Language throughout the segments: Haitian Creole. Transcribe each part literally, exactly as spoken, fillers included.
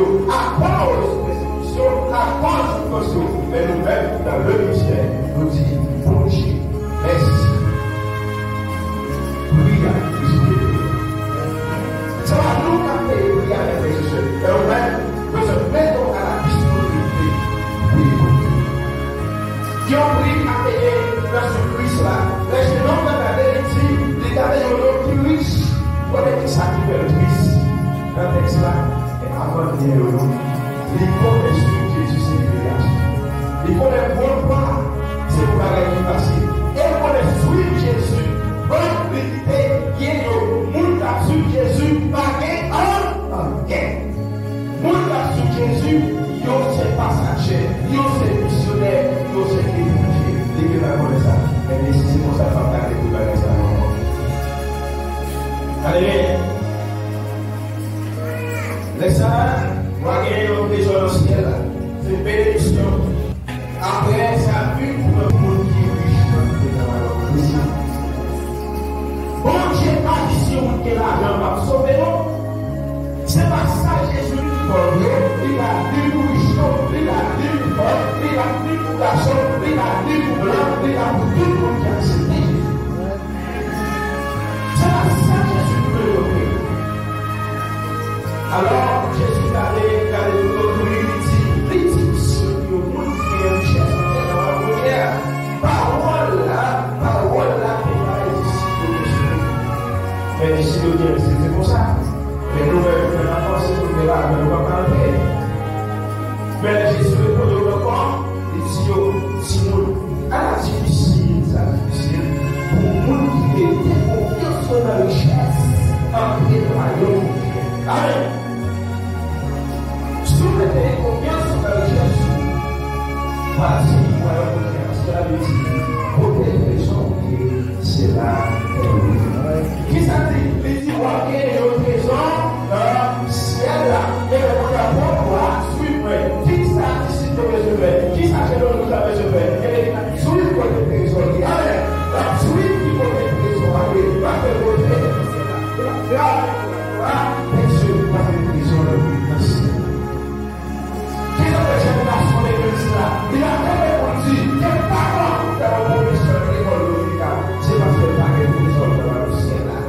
Akoz pèsekisyon, akoz soufrans yo, men nou menm, nan le mistè, nou di, Bondye, mèsi. Pri a, Kris peye. Se pa nou k ap peye pri a, frè e sè. E ou menm, bezwen mete w a la disponibilite. Pri pou Kris. Yon pri a peye nan soufrans la. Lè jenòm nan gade, li di, li gade yon nonm ki rich. Konnen ki sa ki fè l tris nan tèks la? E avan l byen yo, non. Li konnen swiv Jezi se liberasyon. Li konnen pran pa se yon bagay ki fasil. E l konnen swiv Jezi, pran li kite byen yo. Moun k ap swiv Jezi pa gen anyen. Moun k ap swiv Jezi, yo se pasaje, yo se misyonè, yo se etranje. Li gentan konnen sa. Ebyen, si se konsa, fòk gade pou bagay sa yo ankò. Alelouya. Lè sa a, w a gen yon trezò nan syèl la. Se benediksyon. Apre sa, vin pou yon moun ki rich nan peyi a. Bondye pa di si yon moun gen lajan l p ap sove, non. Se pa sa Jezi di pou pòv yo, li pa di pou rich yo, li pa di pou pòv, li pa di pou gason, li pa di pou blan, li pa pou tout moun ki aksepte Jezi. Se pa sa Jezi vle yo fè. Alò, Jezi gade, gade tout otou li, li di, li di, si yon moun ki gen richès nan tè a, pawòl la, pawòl la te bay disip yo Jezi. Men disip yo di, se, se konsa. Men nou menm, lè n ap panse nou gen lajan, nou p ap ka antre. Men Jezi reponn yo ankò, li di yo, timoun, ala difisil sa difisil pou moun ki mete konfyans yo nan richès antre nan wayòm Bondye. Amèn. Si w mete konfyans ou nan richès ou, pati wayòm Bondye a, paske Labib di, kote trezò w ye, se la kè w ye. Kisa l di? Li di, w ap gen yon trezò nan syèl la. Ebyen, kounye a, pran pou a, swiv mwen. Kisa disip yo bezwen fè? Kisa jenòm yo bezwen fè? Ebyen, li di, swiv kote trezò li ye. Amèn. L ap swiv ki kote trezò a ye. Paske kote trezò a ye, pa gen trezò nan syèl la. Kisa fè jèn gason legliz la, li pa tande pou l di, ke papa fè yon pwofesè lekòl dominikan, se paske l pa gen trezò nan syèl la.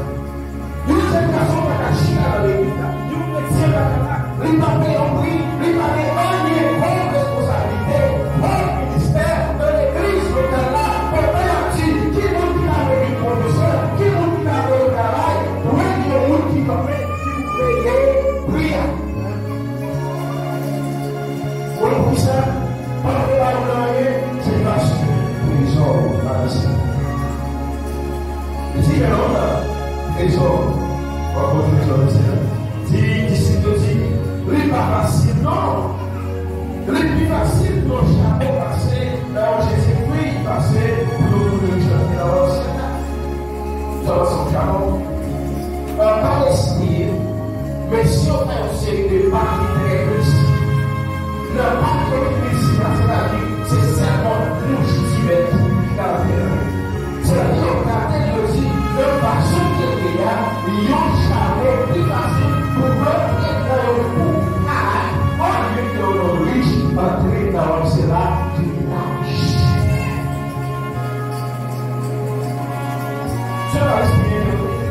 Yon jèn gason pa ka chita nan legliz la, yon kretyen pa ka, li pa gen yon pri, li pa gen anyen kòm responsablite, kòm ministè nan legliz lokal la, pandan y ap di, ki moun ki ta vle vin pwofesè, ki moun ki ta vle travay, dwe gen yon moun ki kanpe, ki pou peye pri a. Konn poukisa? Pa vle ba yo nan anyen, se paske trezò yo pa nan syèl. Li di, men non, trezò, w ap pran trezò nan syèl. Di, disip yo di, li pa fasil, non. Li pi fasil pou yon chapo pase nan yon Jezikri pase pou yon moun rich antre nan wayòm syèl la. Sa w ap sanble bon. An pa gaspiye, men si w fè yon seri de pa ki trè risk, nan pa ki risk la, sètadi se sèlman mouch ti bèt ki ka antre nan li. Sètadi yo gade l, yo di, nan fason ke l ye a, yon chapo pi fasil pou rantre nan yon kou karak, olye ke yon nonm rich antre nan wayòm syèl la ki laj. Se pa espirye ke nou ye.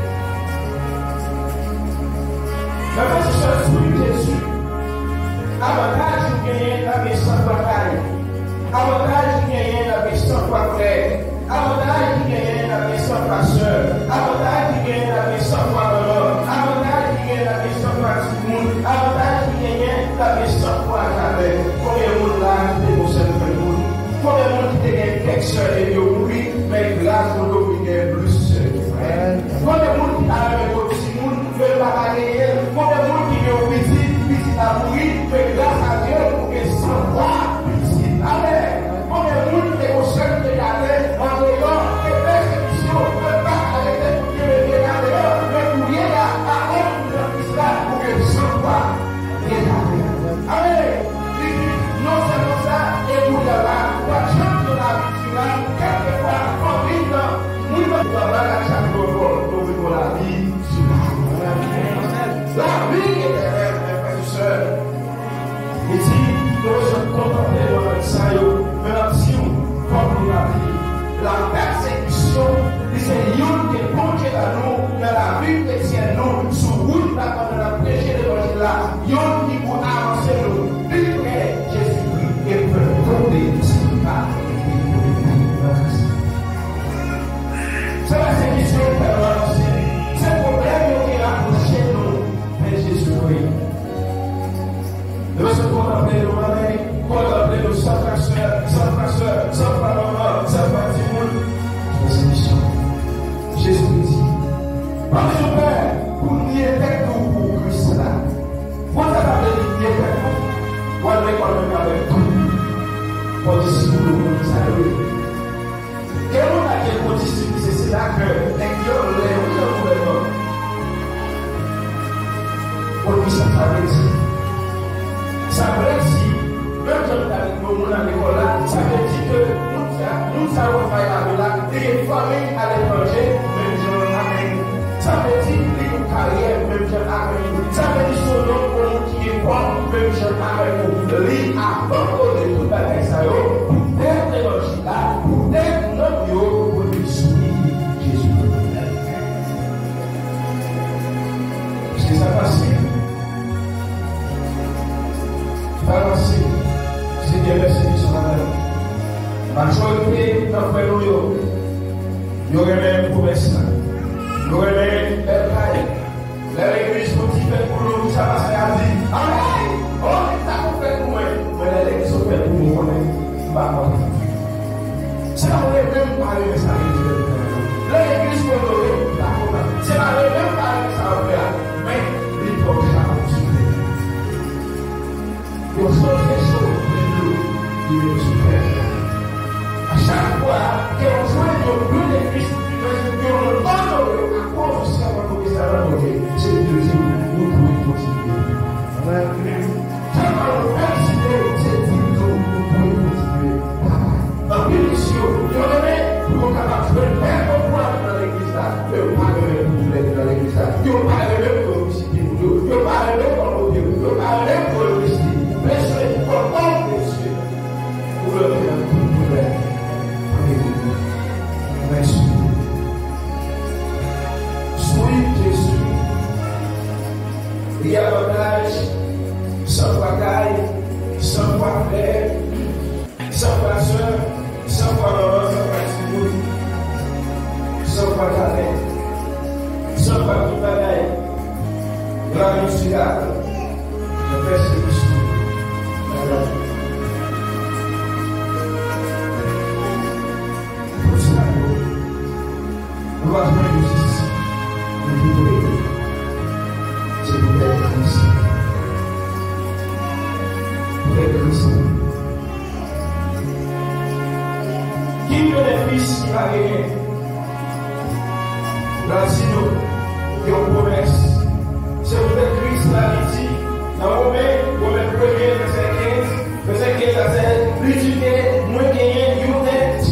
Nan pozisyon swiv Jezi, avantaj ou genyen nan gen san fwa kay, avantaj ou genyen nan gen san fwa frè, avantaj ki genyen nan gen san fwa sè, avantaj ki genyen nan gen san fwa manman, avantaj ki genyen nan gen san fwa timoun, avantaj ki genyen nan gen san fwa jaden. Konbyen moun la ki te gon sèl grenn moun? Konbyen moun ki te gen kèk sè epi yo mouri, men gras Bondye ouvri gen plis sè ki frè? Konbyen moun ki ta renmen gon timoun, men pa ka genyen l? Konbyen moun ki gen yon pitit, pitit la mouri, men gras a Dye, ou gen san fwa pitit? Amèn. Konbyen moun ki te gon sèl ki te gade andeyò de pèsekisyon, men pa ka rete pou kenbe pye l andeyò, men kounye a, akoz pou Kris la, ou gen san fwa? Amèn. Li di, non sèlman sa, e kounye a la, w ap janm gen lavi dirab, kèlkeswa fanmi w nan, moun nan, w ap bagay chak jou ankò, nou vin gen lavi dirab. Lavi etènèl, frè e sè. Kondisip pou nou konn ki sa yo ye. Gen moun la gen kondisip ki se senatè, nèg ki anlè, wi, nan gouvènman. Konn ki sa sa vle di. Sa vle di, menm jan nou ta di nou moun nan lekòl la, sa vle di ke moun sa, moun sa yo k ap bay lavi la, li gen fanmi aletranje, menm jan avèk nou. Sa vle di li gen karyè menm jan avèk ou. Sa vle di se yon nonm, yon moun ki gen kòb menm jan avèk ou. Li abandone tout bagay sa yo poutèt levanjil la, poutèt nanm yo, pou li swiv Jezi. Èske sa fasil? Pa fasil. Senyè, mèsi pou sa maten. Majorite nan frè nou yo, yo renmen pwomès la. Yo renmen bèl kay. Lè legliz fè yon ti fèt pou nou, sa pastè a di, "Amèn! O, sa fè yon fèt pou mwen." Men lè legliz fè yon fèt pou mwen, konnen m pa kontan. Se pa renmen m pa renmen sa legliz fè pou mwen. Lè legliz fè yon fèt, m pa kontan. Se pa renmen m pa renmen sa yo fè a. Men, li twò cha pou sou tè. Yon sèl fè cho, li dlo, li rete sou tè. A chak fwa ke w jwenn yon byen de Kris, yon moun onore akoz ou sèvant ou ke sèvant ou ye, se di w di ou dwe kontinye. Amèn. Sèlman ou felisite, se di w di ou dwe kontinye. Anpil misyon, yo renmen pou yo kapab jwenn bèl konpwa nan legliz la, men yo pa renmen pou yo lèd nan legliz la. Yo pa renmen pou yo Yo, yo pa renmen kòb yo, yo pa renmen pou yo envesti. Mesye, kòb pa w envesti. Ou leve nan tout doulè. Alelouya. Mèsi. Swiv Jezi. Li avantaj san fwa kay, san fwa frè. San fwa sè, san fwa manman, san fwa timoun, san fwa jaden, san fwa tout bagay. Glwa inisirab nan pèsekisyon, nan lavi. Pou sa yo, nou pa jwenn jistis, nou pi pre. Se poutèt Kris. Poutèt Kris. Ki benefis ki pa genyen? L ap di nou yon pwomès. Se poutèt Kris la, li di nan Women, Women premye, vèsè kenz, vèsè kenz a sèz, li di ke mwen genyen yon dèt.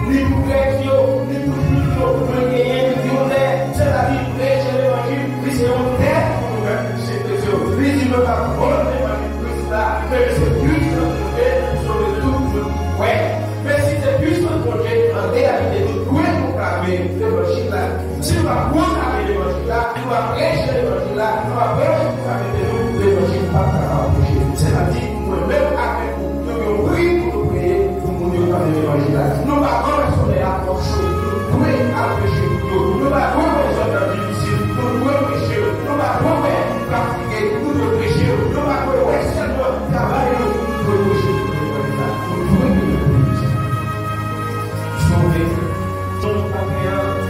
Ni pou grèk yo, ni pou jwif yo, mwen genyen yon dèt. Sètadi, preche levanjil, li se yon dèt pou nou menm, se kretyen yo. Li di, mwen pa vann levanjil Kris la, men se pwisans Bondye pou sove tout moun ki kwè. Men si se pwisans Bondye, an reyalite, nou dwe pwoklame levanjil la. Si nou pa pwoklame levanjil la, nou pa preche levanjil la, nou pa preche pou sa mete nou, levanjil p ap kapab preche. Sètadi, mwen menm avèk ou, nou gen yon pri pou nou peye pou moun yo tande levanjil la. Nou pa anpeche lè a pwòch yo, nou dwe al preche moun yo. Nou pa dwe wè zòn nan difisil, nou dwe preche yo. Nou pa dwe wè fatige, nou dwe preche yo. Nou pa dwe wè sèlman travay yo, nou dwe preche yo. Nou dwe preche yo. Sove. Jòb trannteyen,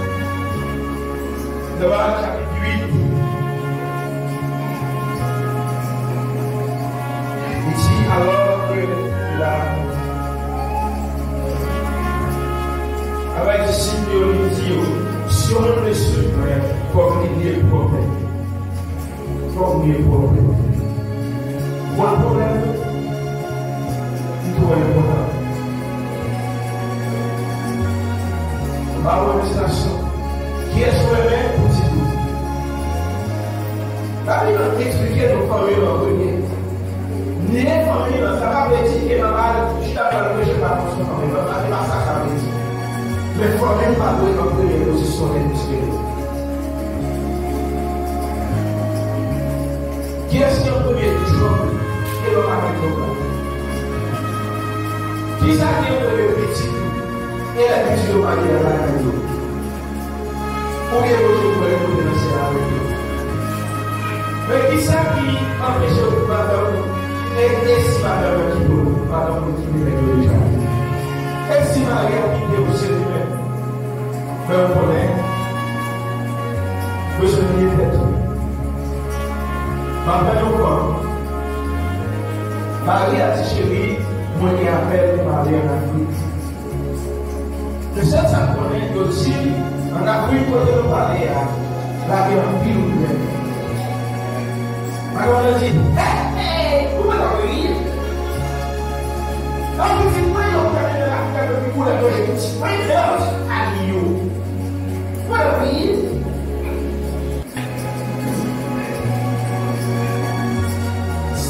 Lwa chapit uit. Li di, alò ke la, avèk disip yo, li di yo, si yon moun vle swiv mwen, fòk li bliye pwòp tèt li. Fòk nou gen pwoblèm. Bon, pwoblèm, li twò enpòtan. M pa wè yon estasyon. Kiyès ou renmen pou di nou? Labib la eksplike nou fanmi an premye. Ni fanmi an, sa pa vle di ke m ap al chita pral preche pa fason fanmi an. Sa se pa sa sa vle di. Men fanmi an pa dwe an premye pozisyon nan espri nou. Kiyès ki an premye? Jòb, e lòm avèk Jòb la? Kisa ki an premye? Pitit ou, e lè pitit ou pa gen nan lakay yo? Oubyen yo jwenn premye kote nan syèl avèk yo? Men kisa ki anpeche w di madanm ou, e, e si madanm ou kite w, madanm ou kite nèg yo deja? E si mari a kite w, se li menm? Men w konnen, bezwen bliye tèt ou. M ap bay yon fanm. Mari a di, cheri, m Mwen gen apèl pou m ale ann Afrik. Mesye sa konnen yo di, ann Afrik kote nou pale a, la gen anpil grenn. Madanm nan di, hey, hey, ou pa ta ri? An pitit mwen yo gade nan Afrik, epi koulè manje pitit mwen, lè yo di, a yo. Ou pa ta ri?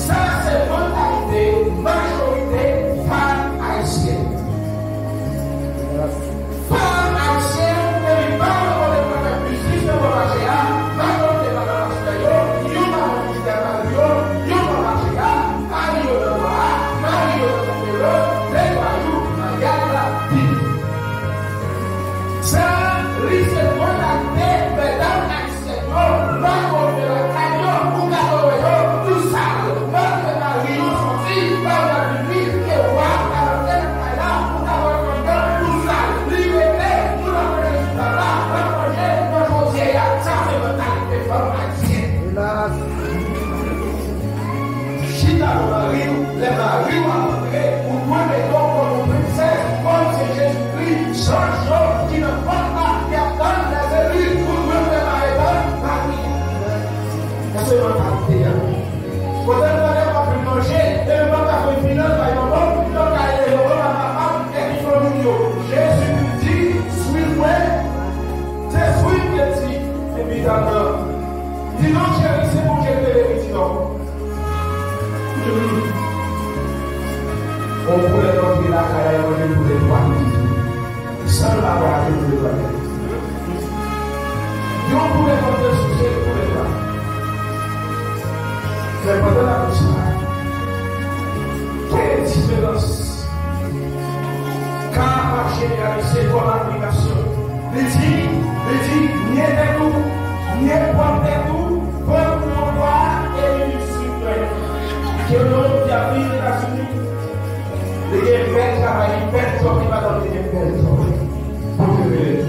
Sa se mantalite majorite fanm ayisyèn. Fanm ayisyèn, depi pa yo konnen pa fè biznis nan bò mache a, majorite madanm pastè yo, yo pa nan biznis nan mari yo, yo bò mache a, mari yo nan bò a, mari yo nan velo, lè yo a jou, maryaj la fini. Sa, li se mantalite medam ayisyèn yo, lè yo rive lakay yo, ou ka wè yo tou sal. Malgre mari yo soti, pa yo vini, ke wa pa rantre nan kay la, ou ka wè fanm nan tou sal. Li rete, moun ap manje sou tab la, l ap manje nan chodyè a. Sa se mantalite fanm ayisyèn. Elas. Chita nan mari w, lè mari w ap antre, ou dwe mete w kòm yon prensès, kòm se Jezikri, zanj yo ki nan pòt la, y ap tann lèzeli, ou dwe prepare tann mari w. Sa se mantalite a. Kote l tande w ap vin manje, epi w pa ka fè finans bay manman, w ap ka rele manman, papa, epi fanmi w yo. Jezikri di, suiv mwen. Se suiv ke di, epi tann nan. Di non, cheri, se Bondye ki te vle di non. Yon poulè rantre lakay la, manje poulè twa. San l pa vle ate poulè twa. Yon poulè rantre sou se poulè twa. Men pandan n ap di sa, gen diferans. Ka pa jeneralize kòm aplikasyon. Li di, li di, nye tèt ou, nye pwòp tèt ou, pran pou yon bwa, e li vin swiv mwen. Gen yon nonm ki ap viv Etazini, li gen bèl travay, li bèl djòb, li pa janm te gen bèl djòb. Bondye beni l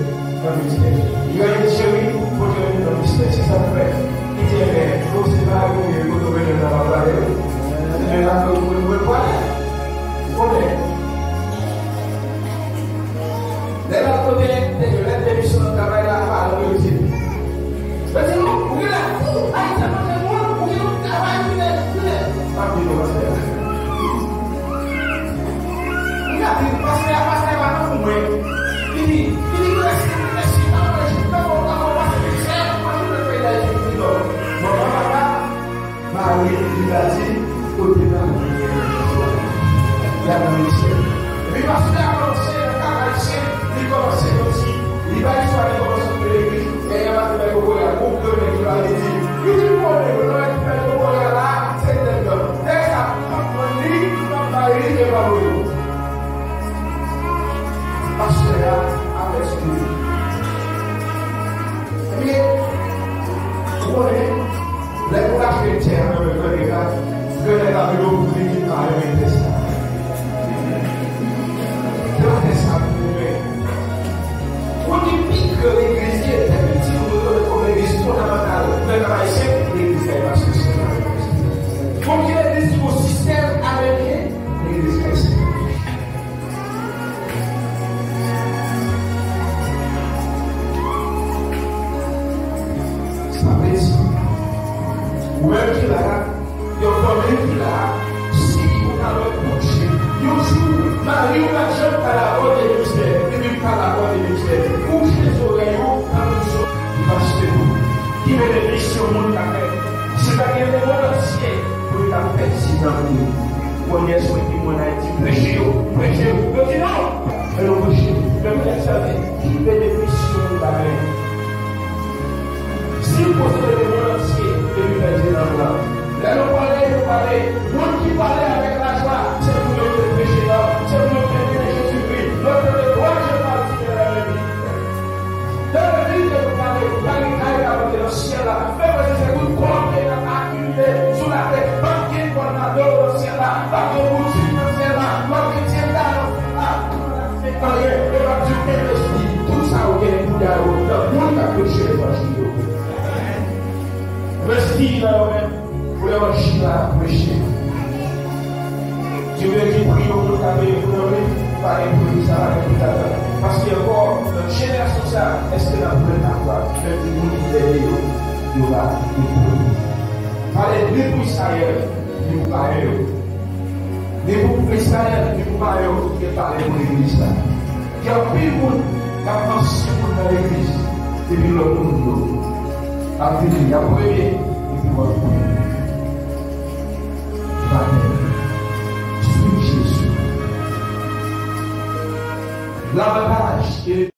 nan ministè. Li di, cheri, Bondye beni l nan ministè. Se sa k fè. Li di, enben, bon, se pa yon kote w vle nan travay ou. Se la ke w vle pale. Konnen. Lè l ap pote lèt demisyon nan travay la, paran l yo di l. Yo di, non, ou gen lè fou, Ayiti ap manje moun, ou gen yon travay, ou gen, ou gen. M ap di nou, pastè a. Li ap di, pastè a, pastè a pa tankou mwen. Li di, li di, mwen resi, mwen resi, pa manje, pa fò, pa fò, pase mizè, mwen jounen peyi Dayiti, li di, non. Mwen pa kapab. Mari li la di, kote mari li ye, y ap nan misyè. Epi pastè a kòmanse nan kay ayisyen, li kòmanse kòmsi, li bay istwa, li kòmanse nan legliz, e y ap ap bay kokorat, gwoup de nèg yo la, li di, li di, bon, nèg yo, lè y ap bay kokorat la, se nèg lan. Nèg sa, m ap pran li, m ap bay li, e pa voye w. Pastè a avèti li. Ebyen, ou konnen, lè pou achte tè a nan men grannèg la, grannèg la vin opoze li pa renmen tè sa. Tè sa pou mwen. Kote pi gran legliz ye, depi timoun yo rete kòm legliz fondamantal nan kay ayisyen, legliz kay pastè se. Kote legliz ki gon sistèm ameriken, legliz kay ayisyen. Sa vle di, ou menm ki la, yon fanmi ki la, si ou ta wè Bondye, yon jou, mari w pa t janm pale avè w de ministè, epi l pale avè w de ministè, bouche zòrèy ou, tann yon pastè ki benefisye yon moun ka fè. Si pa gen lemonn antye pou li ta pèdi nan li. Premye sou ki mwen Ayiti, preche yo, preche yo. Yo di non, men yo preche. Men mwen sèvi, ki benefisye ou ta gen? Si w posede lemonn antye, epi pèdi nan li. Lè nou pale, nou pale. Moun ki pale avèk lajwa, se pou yo te preche nan, se pou yo te vini Jezikri. Lòt kote, lwa Jezi a di, lè mèm li. Lè Bib la pale, pale kay la monte nan syèl la. Men mwen se tout kòb ke n ap akimile sou latè. P ap gen kòb nan do nan syèl la. P ap gen boutik nan syèl la. P ap gen tyenn nan syèl la. Fè anyen, e p ap di w envesti tout sa ou gen pou da yo nan moun k ap preche levanjil yo. Envesti nan yo menm pou levanjil la preche. Dye Bondye di, priye pou nou ka peye pou nou, pa gen pou sa, pa gen pou sa. Paske ankò, nan jenerasyon sa, èske n ap wè lakwa? Menm timoun ki fè deyò, yo va priye. Pale ni pou Izrayèl, ni pou payen yo. Ni pou Izrayèl, ni pou payen yo, ki pale pou legliz la. Gen anpil moun k ap ansyen moun nan legliz, epi lòt moun yo ap vini, y ap premye, epi w ap premye. Batèm. Suiv Jezi. Lavaj e